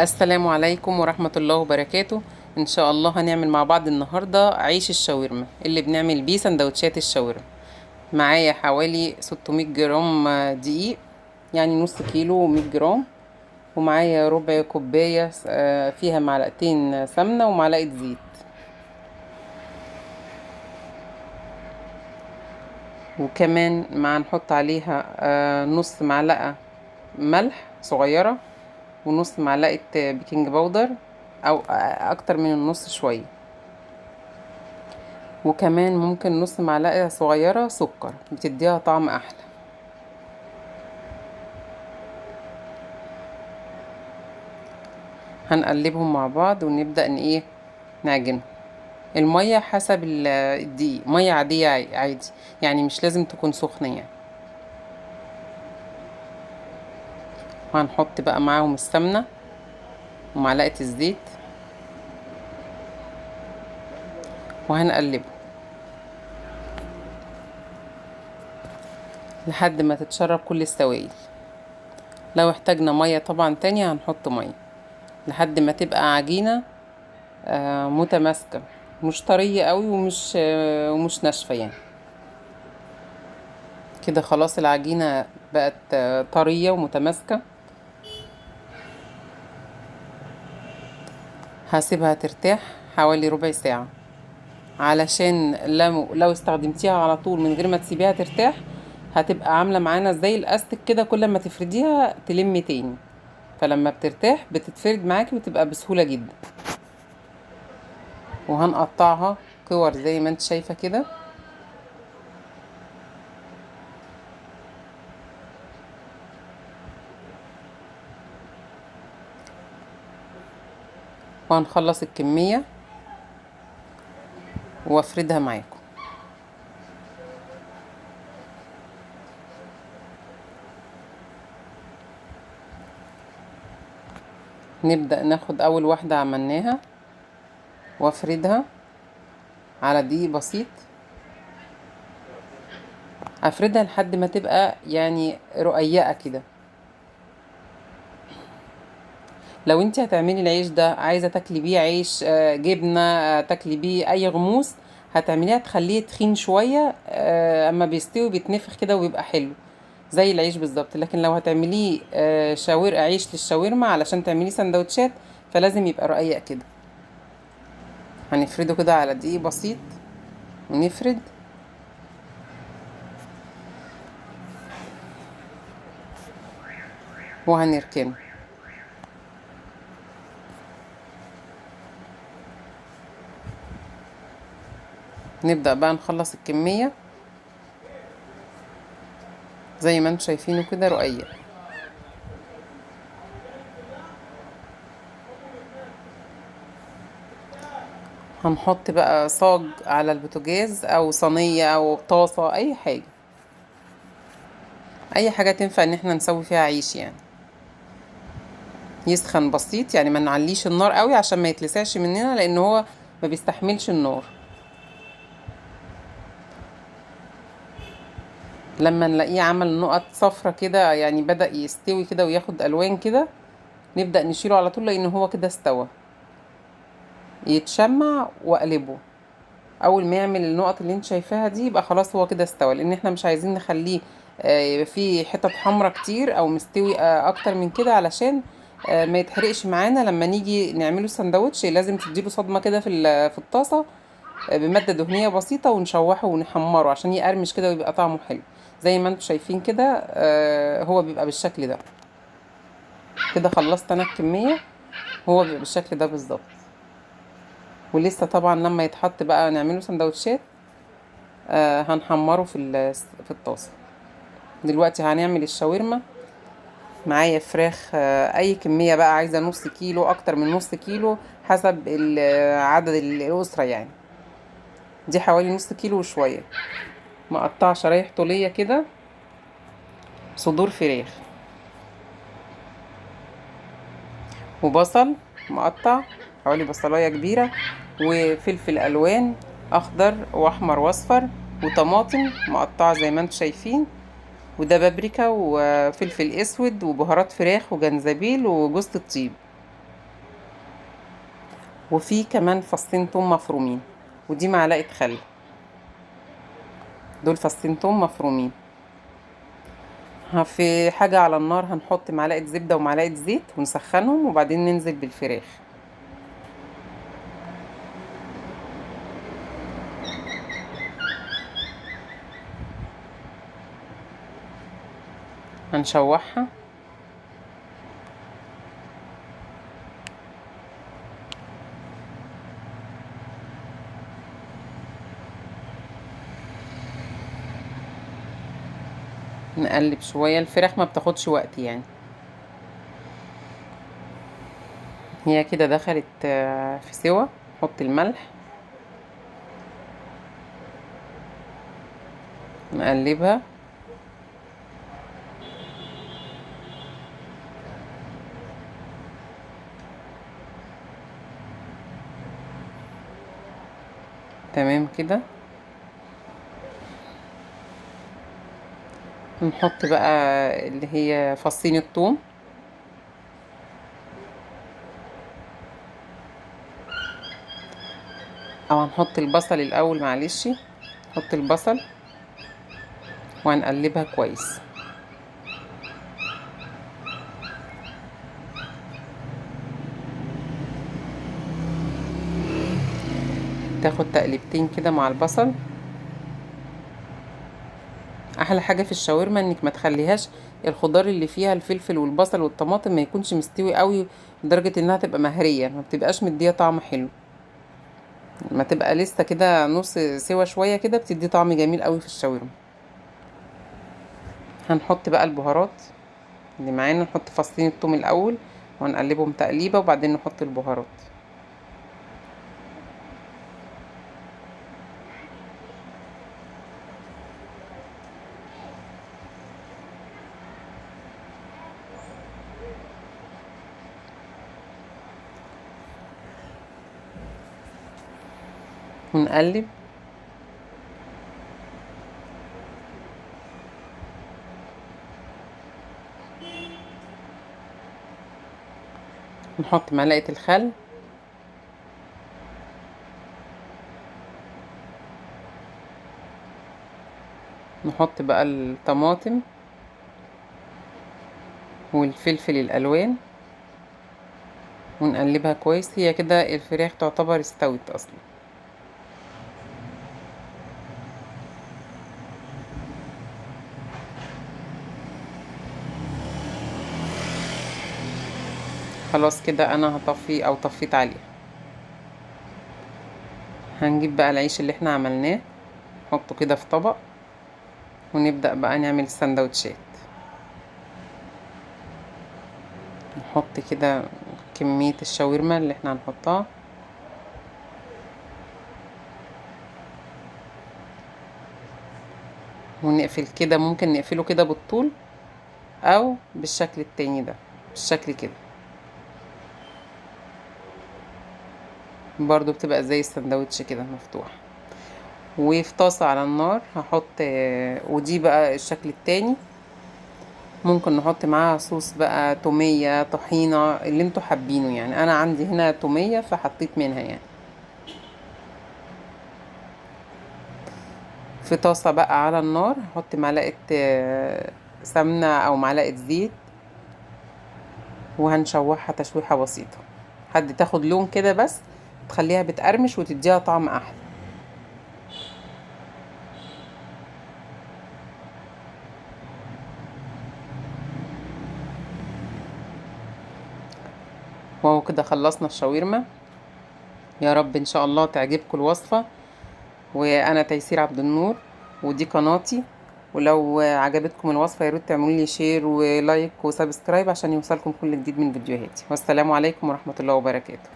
السلام عليكم ورحمة الله وبركاته. إن شاء الله هنعمل مع بعض النهاردة عيش الشاورما اللي بنعمل بيه سندوتشات الشاورما. معايا حوالي 600 جرام دقيق، يعني نص كيلو ومية جرام، ومعايا ربع كوباية فيها معلقتين سمنة ومعلقة زيت، وكمان مع نحط عليها نص معلقة ملح صغيرة ونص معلقة baking powder أو أكتر من النص شوية، وكمان ممكن نص معلقة صغيرة سكر بتديها طعم أحلى. هنقلبهم مع بعض ونبدأ إن إيه نعجنهم. المية حسب الدقيق، مية عادية عادي، يعني مش لازم تكون سخنة يعني. وهنحط بقى معاهم السمنة ومعلقة الزيت وهنقلبه لحد ما تتشرب كل السوائل. لو احتاجنا مية طبعا تانية هنحط مية لحد ما تبقى عجينة متماسكة، مش طرية قوي ومش ناشفة يعني. كده خلاص العجينة بقت طرية ومتماسكة. هسيبها ترتاح حوالي ربع ساعة، علشان لو استخدمتيها على طول من غير ما تسيبيها ترتاح هتبقى عاملة معانا زي الاستك كده، كل ما تفرديها تلم تاني، فلما بترتاح بتتفرد معاكي وتبقى بسهولة جدا. وهنقطعها كور زي ما انت شايفة كده. وهنخلص الكمية وافردها معاكم. نبدأ ناخد أول واحدة عملناها وافردها على دقيق بسيط، افردها لحد ما تبقى رقيقة كده. لو انت هتعملي العيش ده عايزة تاكلي بيه عيش، جبنة، تاكلي بيه اي غموس، هتعمليها تخليه تخين شوية، اما بيستوي بيتنفخ كده وبيبقى حلو زي العيش بالظبط. لكن لو هتعمليه، عيش للشاورما علشان تعمليه سندوتشات فلازم يبقى رقيق كده. هنفرده كده على دقيق بسيط ونفرد. وهنركنه. نبدأ بقى نخلص الكمية زي ما انتم شايفينه كده رقيق. هنحط بقى صاج على البوتاجاز او صينية او طاسة، اي حاجة، اي حاجة تنفع ان احنا نسوي فيها عيش يعني. يسخن بسيط، يعني ما نعليش النار قوي عشان ما يتلسعش مننا، لان هو ما بيستحملش النار. لما نلاقيه عمل نقط صفرة كده، يعني بدأ يستوي كده وياخد ألوان كده، نبدأ نشيله على طول لأن هو كده استوى. يتشمع وأقلبه. أول ما يعمل النقط اللي انت شايفاها دي يبقى خلاص هو كده استوى، لأن احنا مش عايزين نخليه، يبقى فيه حتت حمرا كتير أو مستوي، أكتر من كده، علشان، ما يتحرقش معانا لما نيجي نعمله سندوتش. لازم تديله صدمة كده في الطاسة، بمادة دهنية بسيطة، ونشوحه ونحمره عشان يقرمش كده ويبقى طعمه حلو. زي ما انتم شايفين كده، هو بيبقى بالشكل ده كده. خلصت انا الكمية، هو بيبقى بالشكل ده بالظبط. ولسه طبعا لما يتحط بقى نعمله سندوتشات، هنحمره في الطاسة. دلوقتي هنعمل الشاورما. معايا فراخ، اي كمية بقى، عايزة نص كيلو، اكتر من نص كيلو حسب عدد الاسرة يعني. دي حوالي نص كيلو وشوية. مقطعة شرايح طولية كده، صدور فراخ وبصل مقطع حوالي بصلاية كبيرة، وفلفل ألوان أخضر وأحمر وأصفر، وطماطم مقطعة زي ما انتم شايفين، وده بابريكا وفلفل أسود وبهارات فراخ وجنزبيل وجوزة الطيب. وفي كمان فصين توم مفرومين، ودي معلقة خل. دول فصين توم مفرومين. في حاجة على النار هنحط معلقة زبدة ومعلقة زيت ونسخنهم، وبعدين ننزل بالفراخ. هنشوحها. نقلب شوية، الفراخ ما بتاخدش وقت يعني. هي كده دخلت في سوا. نحط الملح، نقلبها. تمام كده. نحط بقى اللي هي فصين الثوم، او هنحط البصل الاول، معلش نحط البصل وهنقلبها كويس. تاخد تقليبتين كده مع البصل. احلى حاجة في الشاورما انك ما تخليهاش الخضار اللي فيها الفلفل والبصل والطماطم ما يكونش مستوي قوي لدرجة انها تبقى مهريه، ما بتبقاش مديه طعم حلو. ما تبقى لسه كده نص سوا شوية كده، بتدي طعم جميل قوي في الشاورما. هنحط بقى البهارات اللي معانا، نحط فصين الثوم الاول ونقلبهم تقليبه، وبعدين نحط البهارات. ونقلب. نحط معلقة الخل، نحط بقى الطماطم والفلفل الألوان ونقلبها كويس. هي كده الفراخ تعتبر استوت أصلا. خلاص كده انا هطفي او طفيت عليها. هنجيب بقى العيش اللي احنا عملناه، نحطه كده في طبق، ونبدأ بقى نعمل السندوتشات. نحط كده كمية الشاورما اللي احنا هنحطها، ونقفل كده. ممكن نقفله كده بالطول او بالشكل التاني ده، بالشكل كده برضو بتبقى زي السندوتش كده مفتوح. وفي طاسة على النار هحط، ودي بقى الشكل التاني، ممكن نحط معاها صوص بقى، تومية، طحينة، اللي انتوا حابينه يعني. انا عندي هنا تومية فحطيت منها يعني. في طاسة بقى على النار هحط معلقة سمنة او معلقة زيت، وهنشوحها تشويحة بسيطة حد تاخد لون كده بس، تخليها بتقرمش وتديها طعم احلى. وهو كده خلصنا الشاورما. يا رب ان شاء الله تعجبكم الوصفة. وانا تيسير عبد النور ودي قناتي، ولو عجبتكم الوصفة يا ريت تعملوا لي share و like و subscribe عشان يوصلكم كل جديد من فيديوهاتي. والسلام عليكم ورحمة الله وبركاته.